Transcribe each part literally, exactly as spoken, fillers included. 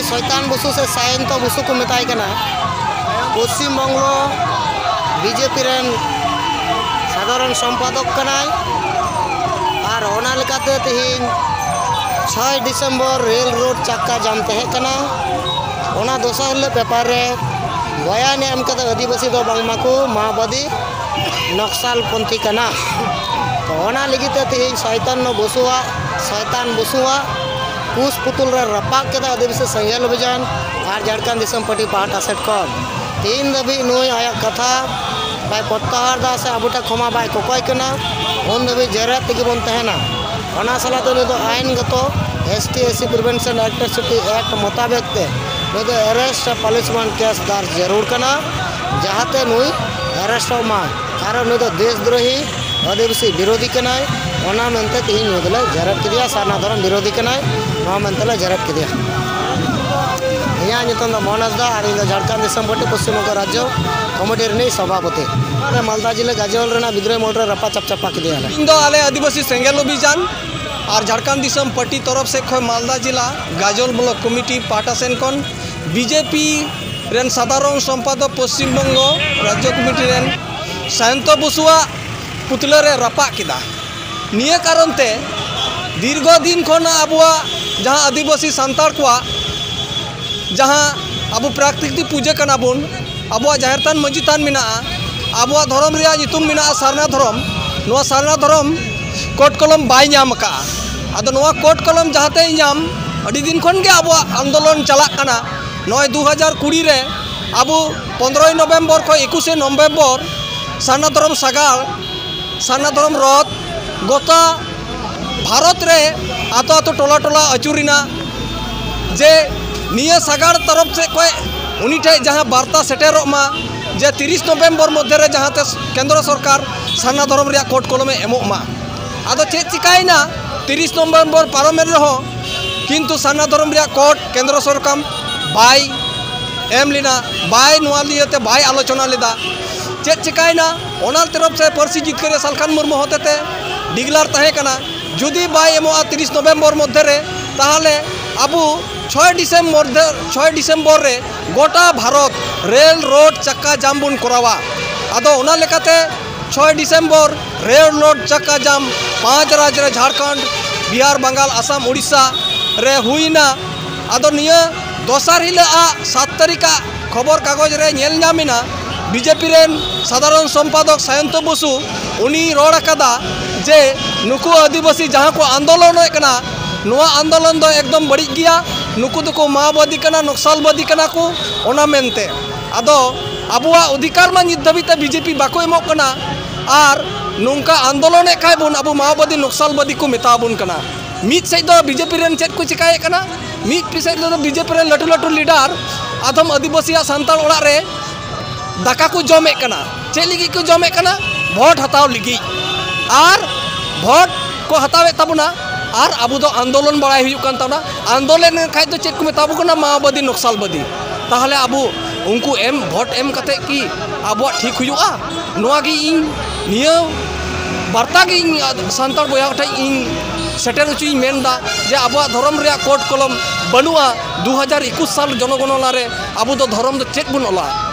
ᱥᱚᱭᱛᱟᱱ ᱵᱚᱥᱩ ᱥᱮ ᱥᱟᱭᱚᱱᱛᱚ ᱵᱚᱥᱩ ᱠᱚ ᱢᱮᱛᱟᱭ ᱠᱟᱱᱟ, ᱯᱚᱥᱪᱤᱢ ᱵᱚᱝᱜᱚ ᱵᱤᱡᱮᱯᱤ ᱨᱮᱱ ᱥᱟᱫᱷᱟᱨᱚᱱ ᱥᱚᱢᱯᱟᱫᱚᱠ ᱠᱟᱱᱟᱭ᱾ ᱟᱨ ᱚᱱᱟ ᱞᱮᱠᱟᱛᱮ ᱛᱮᱦᱮᱧ ᱪᱷᱚᱭ ᱰᱤᱥᱮᱢᱵᱚᱨ ᱨᱮᱞ ᱨᱳᱰ ᱪᱟᱠᱟ ᱡᱟᱢ ᱛᱟᱦᱮᱸ ᱠᱟᱱᱟ᱾ ᱚᱱᱟ ᱫᱚᱥᱟᱨ ᱦᱤᱞᱳᱜ ᱯᱮᱯᱟᱨ ᱨᱮ ᱵᱚᱭᱟᱱ ᱮ ᱮᱢ ᱠᱟᱫᱟ, ᱟᱹᱫᱤᱵᱟᱹᱥᱤ ᱫᱚ ᱵᱟᱝᱢᱟ ᱠᱚ ᱢᱟᱣᱵᱟᱫᱤ ᱱᱚᱠᱥᱟᱞ ᱯᱚᱱᱛᱷᱤ ᱠᱟᱱᱟ᱾ ᱛᱚ, ᱚᱱᱟ ᱞᱟᱹᱜᱤᱫ ᱛᱮ ᱛᱮᱦᱮᱧ ᱥᱚᱭᱛᱟᱱ ᱵᱚᱥᱩᱣᱟᱜ, ᱥᱚᱭᱛᱟᱱ ᱵᱚᱥᱩᱣᱟᱜ ᱠᱩᱥ ᱯᱩᱛᱩᱞ ᱨᱮ ᱨᱟᱯᱟᱜ ᱠᱮᱫᱟ ᱟᱹᱫᱤᱵᱟᱹᱥᱤ ᱥᱮᱸᱜᱮᱞ ᱚᱵᱷᱤᱡᱟᱱ ᱟᱨ ᱡᱷᱟᱲᱠᱷᱚᱸᱰ ᱫᱤᱥᱚᱢ ᱯᱟᱨᱴᱤ ᱯᱟᱦᱴᱟ ᱥᱮᱫ ᱠᱷᱚᱱ᱾ ᱛᱤᱱ ᱫᱷᱟᱹᱵᱤᱡ ᱱᱩᱭ ᱟᱭᱟᱜ ᱠᱟᱛᱷᱟ ᱵᱟᱭ ᱯᱨᱚᱛᱛᱟᱦᱟᱨ ᱫᱟ ᱥᱮ ᱟᱵᱚ ᱴᱷᱮᱱ ᱠᱷᱚᱢᱟ ᱵᱟᱭ ᱠᱚᱠᱚᱭ ᱠᱟᱱᱟ, ᱩᱱ ᱫᱷᱟᱹᱵᱤᱡ ᱡᱮᱨᱮᱫ ᱛᱮᱜᱮ ᱵᱚᱱ ᱛᱟᱦᱮᱱᱟ᱾ ᱚᱱᱟ ᱥᱟᱞᱟᱜ ᱛᱮ ᱱᱩᱭ ᱫᱚ ᱟᱭᱤᱱ ᱜᱚᱛᱚ ST SC Prevention Act, Atrocity Act ᱢᱚᱛᱟᱵᱮᱠ ᱛᱮ ᱱᱩᱭ ᱫᱚ arrest ᱟᱨ punishment case ᱫᱟᱨ ᱡᱟᱹᱨᱩᱲ ᱠᱟᱱᱟ, ᱡᱟᱦᱟᱸᱛᱮ ᱱᱩᱭ arrest ᱚᱜ ᱢᱟ᱾ ᱠᱟᱨᱚᱱ ᱱᱩᱭ ᱫᱚ ᱫᱮᱥ ᱫᱨᱳᱦᱤ, ᱟᱹᱫᱤᱵᱟᱹᱥᱤ ᱵᱤᱨᱳᱫᱷᱤ ᱠᱟᱱᱟᱭ᱾ ᱚᱱᱟ ᱢᱮᱱᱛᱮ ᱛᱮᱦᱮᱧ ᱱᱩᱭ ᱫᱚᱞᱮ ᱡᱮᱨᱮᱫ ᱠᱮᱫᱮᱭᱟ, ᱥᱟᱨᱱᱟ ᱫᱷᱚᱨᱚᱢ ᱵᱤᱨᱳᱫᱷᱤ ᱠᱟᱱᱟᱭ, ᱱᱚᱣᱟ ᱢᱮᱱᱛᱮ ᱞᱮ ᱡᱮᱨᱮᱫ ᱠᱮᱫᱮᱭᱟ᱾ ᱤᱧᱟᱹᱜ ᱧᱩᱛᱩᱢ ᱫᱚ ᱢᱳᱦᱚᱱ ᱦᱟᱸᱥᱫᱟ ᱟᱨ ᱤᱧ ᱫᱚ ᱡᱷᱟᱲᱠᱷᱚᱸᱰ ᱫᱤᱥᱚᱢ ᱯᱟᱨᱴᱤ ᱯᱚᱥᱪᱤᱢ ᱵᱚᱝᱜᱚ ᱨᱟᱡᱽᱡᱚ ᱠᱚᱢᱤᱴᱤ ᱨᱤᱱᱤᱡ ᱥᱚᱵᱷᱟᱯᱚᱛᱤ᱾ ᱟᱨ ᱢᱟᱞᱫᱟ ᱡᱮᱞᱟ ᱜᱟᱡᱚᱞ ᱨᱮᱱᱟᱜ ᱵᱤᱫᱽᱨᱳᱦᱤ ᱢᱳᱲ ᱨᱮ ᱨᱟᱯᱟ ᱪᱟᱯᱪᱟᱯᱟ ᱠᱮᱫᱮᱭᱟᱞᱮ᱾ ᱤᱧ ᱫᱚ ᱟᱞᱮ ᱟᱹᱫᱤᱵᱟᱹᱥᱤ ᱥᱮᱸᱜᱮᱞ ᱚᱵᱷᱤᱡᱟᱱ ᱟᱨ ᱡᱷᱟᱲᱠᱷᱚᱸᱰ ᱫᱤᱥᱚᱢ ᱯᱟᱨᱴᱤ ᱛᱚᱨᱚᱯ ᱥᱮᱫ ᱠᱷᱚᱱ ᱢᱟᱞᱫᱟ ᱡᱮᱞᱟ ᱜᱟᱡᱚᱞ ᱵᱞᱚᱠ ᱠᱚᱢᱤᱴᱤ ᱯᱟᱦᱴᱟ ᱥᱮᱱ ᱠᱷᱚᱱ BJP ᱨᱮᱱ ᱥᱟᱫᱷᱟᱨᱚᱱ ᱥᱚᱢᱯᱟᱫᱚᱠ ᱯᱚᱥᱪᱤᱢ ᱵᱚᱝᱜᱚ ᱨᱟᱡᱽᱡᱚ ᱠᱚᱢᱤᱴᱤ ᱨᱮᱱ ᱥᱟᱭᱚᱱᱛᱚ ᱵᱚᱥᱩᱣᱟᱜ ᱯᱩᱛᱞᱟᱹ ᱨᱮ ᱨᱟᱯᱟᱜ ᱠᱮᱫᱟ᱾ ᱱᱤᱭᱟᱹ ᱠᱟᱨᱚᱱ ᱛᱮ ᱫᱤᱨᱜᱷᱚ ᱫᱤᱱ ᱠᱷᱚᱱ ᱟᱵᱚᱣᱟᱜ ᱡᱟᱦᱟᱸ ᱟᱹᱫᱤᱵᱟᱹᱥᱤ ᱥᱟᱱᱛᱟᱲ ᱠᱚᱣᱟᱜ ᱡᱟᱦᱟᱸ ᱟᱵᱚ ᱯᱨᱟᱠᱨᱤᱛᱤᱠ ᱯᱩᱡᱟᱹ ᱠᱟᱱᱟ ᱵᱚᱱ, ᱟᱵᱚᱣᱟᱜ ᱡᱟᱦᱮᱨ ᱛᱷᱟᱱ ᱢᱟᱹᱡᱷᱤ ᱛᱷᱟᱱ ᱢᱮᱱᱟᱜᱼᱟ, ᱟᱵᱚᱣᱟᱜ ᱫᱷᱚᱨᱚᱢ ᱨᱮᱭᱟᱜ ᱧᱩᱛᱩᱢ ᱢᱮᱱᱟᱜᱼᱟ ᱥᱟᱨᱱᱟ ᱫᱷᱚᱨᱚᱢ, ᱱᱚᱣᱟ ᱥᱟᱨᱱᱟ ᱫᱷᱚᱨᱚᱢ ᱠᱳᱰ ᱠᱚᱞᱚᱢ ᱵᱟᱭ ᱧᱟᱢ ᱟᱠᱟᱫᱼᱟ᱾ ᱟᱫᱚ ᱱᱚᱣᱟ ᱠᱳᱰ ᱠᱚᱞᱚᱢ ᱡᱟᱦᱟᱸᱛᱮᱭ ᱧᱟᱢ, ᱟᱹᱰᱤ ᱫᱤᱱ ᱠᱷᱚᱱ ᱜᱮ ᱟᱵᱚᱣᱟᱜ ᱟᱱᱫᱳᱞᱚᱱ ᱪᱟᱞᱟᱜ ᱠᱟᱱᱟ᱾ ᱱᱚᱜᱼᱚᱭ ᱫᱩ ᱦᱟᱡᱟᱨ ᱠᱩᱲᱤ ᱨᱮ ᱟᱵᱚ ᱯᱚᱱᱫᱽᱨᱚᱭ ᱱᱚᱵᱷᱮᱢᱵᱚᱨ ᱠᱷᱚᱱ ᱮᱠᱩᱥᱮ ᱱᱚᱵᱷᱮᱢᱵᱚᱨ ᱥᱟᱨᱱᱟ ᱫᱷᱚᱨᱚᱢ ᱥᱟᱜᱟᱲ, ᱥᱟᱨᱱᱟ ᱫᱷᱚᱨᱚᱢ ᱨᱚᱛᱷ ᱜᱚᱴᱟ ᱵᱷᱟᱨᱚᱛ ᱨᱮ ᱟᱛᱳ ᱟᱛᱳ ᱴᱚᱞᱟ ᱴᱚᱞᱟ ᱟᱹᱪᱩᱨ ᱨᱮᱱᱟᱜ, ᱡᱮ ᱱᱤᱭᱟᱹ ᱥᱟᱜᱟᱲ ᱛᱚᱨᱚᱯ ᱥᱮᱫ ᱠᱷᱚᱱ ᱩᱱᱤ ᱴᱷᱮᱱ ᱡᱟᱦᱟᱸ ᱵᱟᱨᱛᱟ ᱥᱮᱴᱮᱨᱚᱜ ᱢᱟ ᱡᱮ ᱛᱤᱨᱤᱥ ᱱᱚᱵᱷᱮᱢᱵᱚᱨ ᱢᱚᱫᱽᱫᱷᱮ ᱨᱮ ᱡᱟᱦᱟᱸᱛᱮ ᱠᱮᱱᱫᱨᱚ ᱥᱚᱨᱠᱟᱨ ᱥᱟᱨᱱᱟ ᱫᱷᱚᱨᱚᱢ ᱨᱮᱭᱟᱜ ᱠᱳᱰ ᱠᱚᱞᱚᱢᱮ ᱮᱢᱚᱜ ᱢᱟ᱾ ᱟᱫᱚ ᱪᱮᱫ ᱪᱤᱠᱟᱭᱮᱱᱟ, ᱛᱤᱨᱤᱥ ᱱᱚᱵᱷᱮᱢᱵᱚᱨ ᱯᱟᱨᱚᱢᱮᱱ ᱨᱮᱦᱚᱸ ᱠᱤᱱᱛᱩ ᱥᱟᱨᱱᱟ ᱫᱷᱚᱨᱚᱢ ᱨᱮᱭᱟᱜ ᱠᱳᱰ ᱠᱮᱱᱫᱨᱚ ᱥᱚᱨᱠᱟᱨ ᱵᱟᱭ ᱮᱢ ᱞᱮᱱᱟ, ᱵᱟᱭ ᱱᱚᱣᱟ ᱞᱤᱭᱟᱹᱛᱮ ᱵᱟᱭ ᱟᱞᱳᱪᱚᱱᱟ ᱞᱮᱫᱟ᱾ ᱪᱮᱫ ᱪᱤᱠᱟᱭᱮᱱᱟ? ᱚᱱᱟ ᱛᱚᱨᱚᱯ ᱥᱮ ᱯᱟᱹᱨᱥᱤ ᱡᱤᱛᱠᱟᱹᱨᱤᱭᱟᱹ ᱥᱟᱞᱠᱷᱟᱱ ᱢᱩᱨᱢᱩ ᱦᱚᱛᱮᱛᱮ ᱰᱤᱜᱽᱞᱟᱨ ᱛᱟᱦᱮᱸ ᱠᱟᱱᱟ, ᱡᱩᱫᱤ ᱵᱟᱭ ᱮᱢᱚᱜᱼᱟ ᱛᱤᱨᱤᱥ ᱱᱚᱵᱷᱮᱢᱵᱚᱨ ᱢᱚᱫᱽᱫᱷᱮ ᱨᱮ, ᱛᱟᱦᱚᱞᱮ ᱟᱵᱚ ᱪᱷᱚᱭ ᱰᱤᱥᱮᱢᱵᱚᱨ ᱫᱚ, ᱪᱷᱚᱭ ᱰᱤᱥᱮᱢᱵᱚᱨ ᱨᱮ ᱜᱚᱴᱟ ᱵᱷᱟᱨᱚᱛ ᱨᱮᱞ ᱨᱳᱰ ᱪᱟᱠᱟ ᱡᱟᱢ ᱵᱚᱱ ᱠᱚᱨᱟᱣᱟ᱾ ᱟᱫᱚ ᱚᱱᱟ ᱞᱮᱠᱟᱛᱮ ᱪᱷᱚᱭ ᱰᱤᱥᱮᱢᱵᱚᱨ ᱨᱮᱞ ᱨᱳᱰ ᱪᱟᱠᱟ ᱡᱟᱢ ᱯᱟᱸᱪ ᱨᱟᱡᱽ ᱨᱮ, ᱡᱷᱟᱲᱠᱷᱚᱸᱰ, ᱵᱤᱦᱟᱨ, ᱵᱟᱝᱜᱟᱞ, ᱟᱥᱟᱢ, ᱩᱲᱤᱥᱥᱟ ᱨᱮ ᱦᱩᱭᱱᱟ᱾ ᱟᱫᱚ ᱱᱤᱭᱟᱹ ᱫᱚᱥᱟᱨ ᱦᱤᱞᱳᱜ ᱟᱜ ᱥᱟᱛ ᱛᱟᱹᱨᱤᱠᱷ ᱟᱜ ᱠᱷᱚᱵᱚᱨ ᱠᱟᱜᱚᱡᱽ ᱨᱮ ᱧᱮᱞ ᱧᱟᱢ ᱮᱱᱟ, ᱵᱤᱡᱮᱯᱤ ᱨᱮᱱ ᱥᱟᱫᱷᱟᱨᱚᱱ ᱥᱚᱢᱯᱟᱫᱚᱠ ᱥᱟᱭᱚᱱᱛᱚ ᱵᱚᱥᱩ, ᱩᱱᱤ ᱨᱚᱲ ᱟᱠᱟᱫᱟ ᱡᱮ ᱱᱩᱠᱩ ᱟᱹᱫᱤᱵᱟᱹᱥᱤ ᱡᱟᱦᱟᱸ ᱠᱚ ᱟᱱᱫᱳᱞᱚᱱᱮᱫ ᱠᱟᱱᱟ, ᱱᱚᱣᱟ ᱟᱱᱫᱳᱞᱚᱱ ᱫᱚ ᱮᱠᱫᱚᱢ ᱵᱟᱹᱲᱤᱡ ᱜᱮᱭᱟ, ᱱᱩᱠᱩ ᱫᱚᱠᱚ ᱢᱟᱣᱵᱟᱫᱤ ᱠᱟᱱᱟ, ᱱᱚᱠᱥᱟᱞᱵᱟᱫᱤ ᱠᱟᱱᱟ ᱠᱚ, ᱚᱱᱟ ᱢᱮᱱᱛᱮ᱾ ᱟᱫᱚ ᱟᱵᱚᱣᱟᱜ ᱚᱫᱷᱤᱠᱟᱨ ᱢᱟ ᱱᱤᱛ ᱫᱷᱟᱹᱵᱤᱡ ᱛᱮ ᱵᱤᱡᱮᱯᱤ ᱵᱟᱠᱚ ᱮᱢᱚᱜ ᱠᱟᱱᱟ, ᱟᱨ ᱱᱚᱝᱠᱟ ᱟᱱᱫᱳᱞᱚᱱᱮᱫ ᱠᱷᱟᱡ ᱵᱚᱱ, ᱟᱵᱚ ᱢᱟᱣᱵᱟᱫᱤ ᱱᱚᱠᱥᱟᱞᱵᱟᱫᱤ ᱠᱚ ᱢᱮᱛᱟ ᱵᱚᱱ ᱠᱟᱱᱟ᱾ ᱢᱤᱫ ᱥᱮᱫ ᱫᱚ ᱵᱤᱡᱮᱯᱤ ᱨᱮᱱ ᱪᱮᱫ ᱠᱚ ᱪᱤᱠᱟᱭᱮᱫ ᱠᱟᱱᱟ, ᱢᱤᱫ ᱥᱮᱫ ᱫᱚ ᱵᱤᱡᱮᱯᱤ ᱨᱮᱱ ᱞᱟᱹᱴᱩ ᱞᱟᱹᱴᱩ ᱞᱤᱰᱟᱨ ᱟᱫᱚᱢ ᱟᱹᱫᱤᱵᱟᱹᱥᱤᱭᱟᱜ ᱥᱟᱱᱛᱟᱲ ᱚᱲᱟᱜ ᱨᱮ ᱫᱟᱠᱟ ᱠᱚ ᱡᱚᱢᱮᱫ ᱠᱟᱱᱟ᱾ ᱪᱮᱫ ᱞᱟᱹᱜᱤᱫ ᱠᱚ ᱡᱚᱢᱮᱫ ᱠᱟᱱᱟ? ᱵᱷᱳᱴ ᱦᱟᱛᱟᱣ ᱞᱟᱹᱜᱤᱫ᱾ ᱟᱨ ᱵᱷᱳᱴ ᱠᱚ ᱦᱟᱛᱟᱣᱮᱫ ᱛᱟᱵᱚᱱᱟ, ᱟᱨ ᱟᱵᱚ ᱫᱚ ᱟᱱᱫᱳᱞᱚᱱ ᱵᱟᱲᱟᱭ ᱦᱩᱭᱩᱜ ᱠᱟᱱ ᱛᱟᱵᱚᱱᱟ᱾ ᱟᱱᱫᱳᱞᱚᱱ ᱞᱮᱱᱠᱷᱟᱡ ᱫᱚ ᱪᱮᱫ ᱠᱚ ᱢᱮᱛᱟ ᱵᱚ ᱠᱟᱱᱟ? ᱢᱟᱣᱵᱟᱫᱤ, ᱱᱚᱠᱥᱟᱞᱵᱟᱫᱤ᱾ ᱛᱟᱦᱚᱞᱮ ᱟᱵᱚ ᱩᱱᱠᱩ ᱮᱢ, ᱵᱷᱳᱴ ᱮᱢ ᱠᱟᱛᱮᱫ ᱠᱤ ᱟᱵᱚᱣᱟᱜ ᱴᱷᱤᱠ ᱦᱩᱭᱩᱜᱼᱟ? ᱱᱚᱣᱟ ᱜᱮ ᱤᱧ, ᱱᱤᱭᱟᱹ ᱵᱟᱨᱛᱟ ᱜᱮ ᱤᱧ ᱥᱟᱱᱛᱟᱲ ᱵᱚᱭᱦᱟ ᱠᱚ ᱴᱷᱮᱱ ᱤᱧ ᱥᱮᱴᱮᱨ ᱦᱚᱪᱚᱧ ᱢᱮᱱᱫᱟ ᱡᱮ ᱟᱵᱚᱣᱟᱜ ᱫᱷᱚᱨᱚᱢ ᱨᱮᱭᱟᱜ ᱠᱳᱰ ᱠᱚᱞᱚᱢ ᱵᱟᱹᱱᱩᱜᱼᱟ᱾ ᱫᱩ ᱦᱟᱡᱟᱨ ᱮᱠᱩᱥ ᱥᱟᱞ ᱡᱚᱱᱚᱜᱚᱱᱚᱱᱟ ᱨᱮ ᱟᱵᱚ ᱫᱚ ᱫᱷᱚᱨᱚᱢ ᱫᱚ ᱪᱮᱫ ᱵᱚᱱ ᱚᱞᱟ?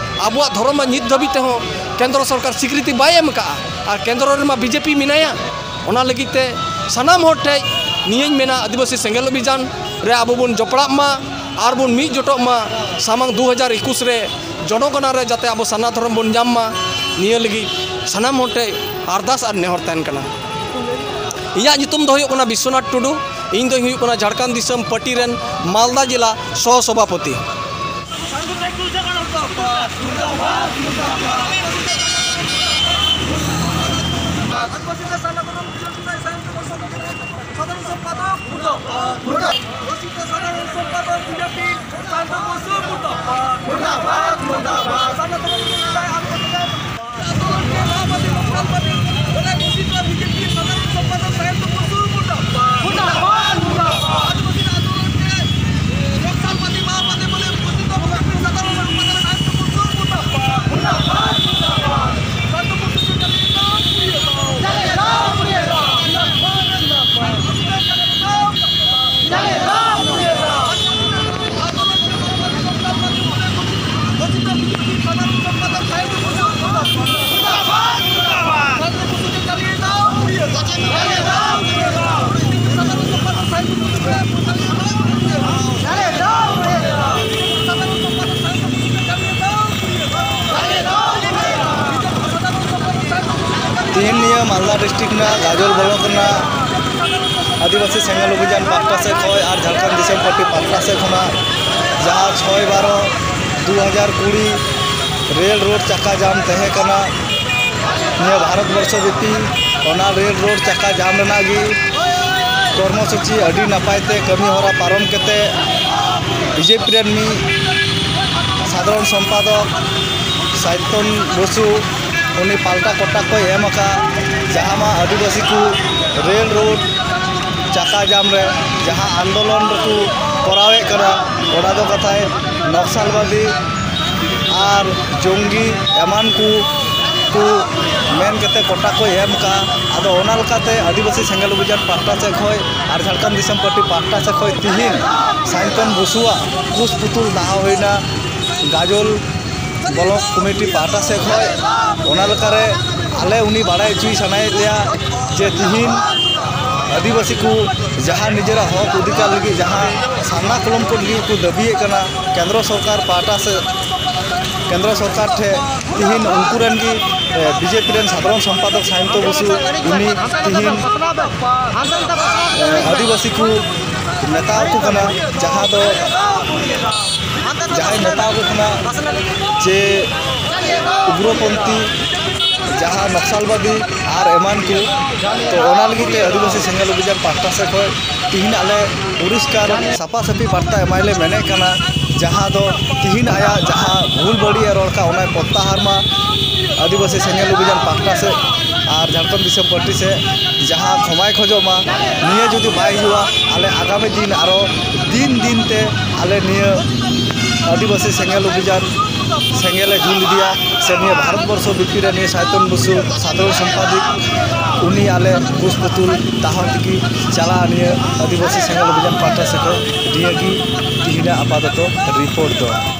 ᱟᱵᱚᱣᱟᱜ ᱫᱷᱚᱨᱚᱢ ᱢᱟ ᱱᱤᱛ ᱫᱷᱟᱹᱵᱤᱡ ᱛᱮᱦᱚᱸ ᱠᱮᱱᱫᱨᱚ ᱥᱚᱨᱠᱟᱨ ᱥᱤᱠᱨᱤᱛᱤ ᱵᱟᱭ ᱮᱢ ᱟᱠᱟᱫᱼᱟ, ᱟᱨ ᱠᱮᱱᱫᱨᱚ ᱨᱮᱢᱟ ᱵᱤᱡᱮᱯᱤ ᱢᱮᱱᱟᱭᱟ᱾ ᱚᱱᱟ ᱞᱟᱹᱜᱤᱫ ᱛᱮ ᱥᱟᱱᱟᱢ ᱦᱚᱲ ᱴᱷᱮᱱ ᱱᱤᱭᱟᱹᱧ ᱢᱮᱱᱟ, ᱟᱹᱫᱤᱵᱟᱹᱥᱤ ᱥᱮᱸᱜᱮᱞ ᱚᱵᱷᱤᱡᱟᱱ ᱨᱮ ᱟᱵᱚ ᱵᱚᱱ ᱡᱚᱯᱲᱟᱜ ᱢᱟ, ᱟᱨ ᱵᱚᱱ ᱢᱤᱫ ᱡᱚᱴᱚᱜ ᱢᱟ᱾ ᱥᱟᱢᱟᱝ ᱫᱩ ᱦᱟᱡᱟᱨ ᱮᱠᱩᱥ ᱨᱮ ᱡᱚᱱᱚᱜᱚᱱᱟ ᱨᱮ ᱡᱟᱛᱮ ᱟᱵᱚ ᱥᱟᱨᱱᱟ ᱫᱷᱚᱨᱚᱢ ᱵᱚᱱ ᱧᱟᱢ ᱢᱟ, ᱱᱤᱭᱟᱹ ᱞᱟᱹᱜᱤᱫ ᱥᱟᱱᱟᱢ ᱦᱚᱲ ᱴᱷᱮᱱ ᱟᱨᱫᱟᱥ ᱟᱨ ᱱᱮᱦᱚᱨ ᱛᱟᱦᱮᱱ ᱠᱟᱱᱟ᱾ ᱤᱧᱟᱹᱜ ᱧᱩᱛᱩᱢ ᱫᱚ ᱦᱩᱭᱩᱜ ᱠᱟᱱᱟ ᱵᱤᱥᱥᱚᱱᱟᱛᱷ ᱴᱩᱰᱩ᱾ ᱤᱧ ᱫᱚᱧ ᱦᱩᱭᱩᱜ ᱠᱟᱱᱟ ᱡᱷᱟᱲᱠᱷᱚᱸᱰ ᱫᱤᱥᱚᱢ ᱯᱟᱨᱴᱤ ᱨᱮᱱ ᱢᱟᱞᱫᱟ ᱡᱮᱞᱟ ᱥᱚᱦᱚ ᱥᱚᱵᱷᱟᱯᱚᱛᱤ᱾ ᱢᱟᱞᱫᱟ ᱰᱤᱥᱴᱨᱤᱠᱴ ᱨᱮᱱᱟᱜ ᱜᱟᱡᱚᱞ ᱵᱞᱚᱠ ᱨᱮᱱᱟᱜ ᱟᱹᱫᱤᱵᱟᱹᱥᱤ ᱥᱮᱸᱜᱮᱞ ᱚᱵᱷᱤᱡᱟᱱ ᱯᱟᱦᱴᱟ ᱥᱮᱫ ᱠᱷᱚᱱ ᱟᱨ ᱡᱷᱟᱲᱠᱷᱚᱸᱰ ᱫᱤᱥᱚᱢ ᱯᱟᱨᱴᱤ ᱯᱟᱦᱴᱟ ᱥᱮᱫ ᱠᱷᱚᱱᱟᱜ ᱡᱟᱦᱟᱸ ᱪᱷᱚᱭ ᱵᱟᱨᱚ ᱫᱩ ᱦᱟᱡᱟᱨ ᱠᱩᱲᱤ ᱨᱮᱞ ᱨᱳᱰ ᱪᱟᱠᱟ ᱡᱟᱢ ᱛᱟᱦᱮᱸ ᱠᱟᱱᱟ ᱱᱤᱭᱟᱹ ᱵᱷᱟᱨᱚᱛ ᱵᱚᱨᱥᱚ ᱵᱮᱯᱤ, ᱚᱱᱟ ᱨᱮᱞ ᱨᱳᱰ ᱪᱟᱠᱟ ᱡᱟᱢ ᱨᱮᱱᱟᱜ ᱜᱮ ᱠᱚᱨᱢᱚᱥᱩᱪᱤ ᱟᱹᱰᱤ ᱱᱟᱯᱟᱭ ᱛᱮ ᱠᱟᱹᱢᱤ ᱦᱚᱨᱟ ᱯᱟᱨᱚᱢ ᱠᱟᱛᱮ ᱵᱤᱡᱮᱯᱤ ᱨᱮᱱ ᱢᱤᱫ ᱥᱟᱫᱷᱟᱨᱚᱱ ᱥᱚᱢᱯᱟᱫᱚᱠ ᱥᱟᱭᱛᱚᱱ ᱵᱚᱥᱩ ᱩᱱᱤ ᱯᱟᱞᱴᱟ ᱠᱚᱴᱟ ᱠᱚᱭ ᱮᱢ ᱟᱠᱟᱫ, ᱡᱟᱦᱟᱸ ᱢᱟ ᱟᱹᱫᱤᱵᱟᱹᱥᱤ ᱠᱚ ᱨᱮᱞ ᱨᱳᱰ ᱪᱟᱠᱟ ᱡᱟᱢ ᱨᱮ ᱡᱟᱦᱟᱸ ᱟᱱᱫᱳᱞᱚᱱ ᱨᱮᱠᱚ ᱠᱚᱨᱟᱣᱮᱫ ᱠᱟᱱᱟ, ᱚᱱᱟ ᱫᱚ ᱠᱟᱛᱷᱟᱭ ᱱᱚᱠᱥᱟᱞᱵᱟᱫᱤ ᱟᱨ ᱡᱚᱝᱜᱤ ᱮᱢᱟᱱ ᱠᱚ ᱠᱚ ᱢᱮᱱ ᱠᱟᱛᱮ ᱠᱚᱴᱟ ᱠᱚᱭ ᱮᱢ ᱠᱟᱜᱼᱟ᱾ ᱟᱫᱚ ᱚᱱᱟ ᱞᱮᱠᱟᱛᱮ ᱟᱹᱫᱤᱵᱟᱹᱥᱤ ᱥᱮᱸᱜᱮᱞ ᱚᱵᱷᱤᱡᱟᱱ ᱯᱟᱦᱴᱟ ᱥᱮᱫ ᱠᱷᱚᱱ ᱟᱨ ᱡᱷᱟᱲᱠᱷᱚᱸᱰ ᱫᱤᱥᱚᱢ ᱯᱟᱨᱴᱤ ᱯᱟᱦᱴᱟ ᱥᱮᱫ ᱠᱷᱚᱱ ᱛᱤᱦᱤᱧ ᱥᱟᱭᱛᱚᱱ ᱵᱚᱥᱩᱣᱟᱜ ᱠᱩᱥ ᱯᱩᱛᱩᱞ ᱫᱟᱦᱟ ᱦᱩᱭᱱᱟ ᱜᱟᱡᱚᱞ ᱵᱞᱚᱠ ᱠᱚᱢᱤᱴᱤ ᱯᱟᱦᱴᱟ ᱥᱮᱫ ᱠᱷᱚᱱ᱾ ᱚᱱᱟ ᱞᱮᱠᱟᱨᱮ ᱟᱞᱮ ᱩᱱᱤ ᱵᱟᱲᱟᱭ ᱦᱚᱪᱚᱭ ᱥᱟᱱᱟᱭᱮᱫ ᱞᱮᱭᱟ ᱡᱮ ᱛᱤᱦᱤᱧ ᱟᱹᱫᱤᱵᱟᱹᱥᱤ ᱠᱚ ᱡᱟᱦᱟᱸ ᱱᱤᱡᱮᱨᱟᱜ ᱦᱚᱠ ᱚᱫᱷᱤᱠᱟᱨ ᱞᱟᱹᱜᱤᱫ ᱡᱟᱦᱟᱸ ᱥᱟᱨᱱᱟ ᱠᱚᱞᱚᱢ ᱠᱚ ᱞᱟᱹᱜᱤᱫ ᱠᱚ ᱫᱟᱹᱵᱤᱭᱮᱫ ᱠᱟᱱᱟ, ᱠᱮᱱᱫᱨᱚ ᱥᱚᱨᱠᱟᱨ ᱯᱟᱦᱴᱟ ᱥᱮᱫ, ᱠᱮᱱᱫᱨᱚ ᱥᱚᱨᱠᱟᱨ ᱴᱷᱮᱱ ᱛᱤᱦᱤᱧ ᱩᱱᱠᱩ ᱨᱮᱱ ᱜᱮ, ᱮ, ᱵᱤᱡᱮᱯᱤ ᱨᱮᱱ ᱥᱟᱫᱷᱟᱨᱚᱱ ᱥᱚᱢᱯᱟᱫᱚᱠ ᱥᱟᱭᱚᱱᱛᱚ ᱵᱚᱥᱩ, ᱩᱱᱤ ᱛᱤᱦᱤᱧ, ᱮ, ᱟᱹᱫᱤᱵᱟᱹᱥᱤ ᱠᱚ ᱢᱮᱛᱟ ᱟᱠᱚ ᱠᱟᱱᱟ, ᱡᱟᱦᱟᱸ ᱫᱚ, ᱡᱟᱦᱟᱸᱭ ᱢᱮᱛᱟ ᱟᱠᱚ ᱠᱟᱱᱟ ᱡᱮ ᱩᱜᱽᱨᱚᱯᱚᱱᱛᱷᱤ, ᱡᱟᱦᱟᱸ ᱱᱚᱠᱥᱟᱞᱵᱟᱫᱤ ᱟᱨ ᱮᱢᱟᱱ ᱠᱚ, ᱛᱚ ᱚᱱᱟ ᱞᱟᱹᱜᱤᱫ ᱛᱮ ᱟᱹᱫᱤᱵᱟᱹᱥᱤ ᱥᱮᱸᱜᱮᱞ ᱚᱵᱷᱤᱡᱟᱱ ᱯᱟᱦᱴᱟ ᱥᱮᱫ ᱠᱷᱚᱱ ᱛᱤᱦᱤᱧ ᱟᱞᱮ ᱯᱚᱨᱤᱥᱠᱟᱨ ᱥᱟᱯᱷᱟ ᱥᱟᱹᱯᱷᱤ ᱵᱟᱨᱛᱟ ᱮᱢᱟᱭ ᱞᱮ ᱢᱮᱱᱮᱫ ᱠᱟᱱᱟ, ᱡᱟᱦᱟᱸ ᱫᱚ ᱛᱤᱦᱤᱧ ᱟᱭᱟᱜ ᱡᱟᱦᱟᱸ ᱵᱷᱩᱞ ᱵᱟᱹᱲᱤᱡ ᱮ ᱨᱚᱲ ᱠᱟᱜ, ᱚᱱᱟᱭ ᱯᱨᱚᱛᱛᱟᱦᱟᱨ ᱢᱟ ᱟᱹᱫᱤᱵᱟᱹᱥᱤ ᱥᱮᱸᱜᱮᱞ ᱚᱵᱷᱤᱡᱟᱱ ᱯᱟᱦᱴᱟ ᱥᱮᱫ ᱟᱨ ᱡᱷᱟᱲᱠᱷᱚᱸᱰ ᱫᱤᱥᱚᱢ ᱯᱟᱨᱴᱤ ᱥᱮᱫ ᱡᱟᱦᱟᱸ ᱠᱷᱚᱢᱟᱭ ᱠᱷᱚᱡᱚᱜ ᱢᱟ᱾ ᱱᱤᱭᱟᱹ ᱡᱩᱫᱤ ᱵᱟᱭ ᱦᱩᱭᱩᱜᱼᱟ, ᱟᱞᱮ ᱟᱜᱟᱢᱤ ᱫᱤᱱ ᱟᱨᱚ ᱫᱤᱱ ᱫᱤᱱ ᱛᱮ ᱟᱞᱮ ᱱᱤᱭᱟᱹ ᱟᱹᱫᱤᱵᱟᱹᱥᱤ ᱥᱮᱸᱜᱮᱞ ᱚᱵᱷᱤᱡᱟᱱ ᱥᱮᱸᱜᱮᱞ ᱮ ᱡᱩᱞ ᱤᱫᱤᱭᱟ, ᱥᱮ ᱱᱤᱭᱟᱹ ᱵᱷᱟᱨᱚᱛ ᱵᱚᱨᱥᱚ ᱵᱷᱤᱛᱤᱨ ᱨᱮ ᱱᱤᱭᱟᱹ ᱥᱟᱭᱛᱚᱱ ᱵᱚᱥᱩ ᱥᱟᱫᱷᱟᱨᱚᱱ ᱥᱚᱢᱯᱟᱫᱤᱠ, ᱩᱱᱤ ᱟᱞᱮ ᱠᱩᱥ ᱯᱩᱛᱩᱞ ᱫᱟᱦᱚ ᱛᱮᱜᱮ ᱪᱟᱞᱟᱜᱼᱟ ᱱᱤᱭᱟᱹ ᱟᱹᱫᱤᱵᱟᱹᱥᱤ ᱥᱮᱸᱜᱮᱞ ᱚᱵᱷᱤᱡᱟᱱ ᱯᱟᱦᱴᱟ ᱥᱮᱫ ᱠᱷᱚᱱ᱾ ᱱᱤᱭᱟᱹ ᱜᱮ ᱛᱤᱦᱤᱧᱟᱜ ᱟᱯᱟᱛᱚᱛᱚ ᱨᱤᱯᱳᱨᱴ ᱫᱚ᱾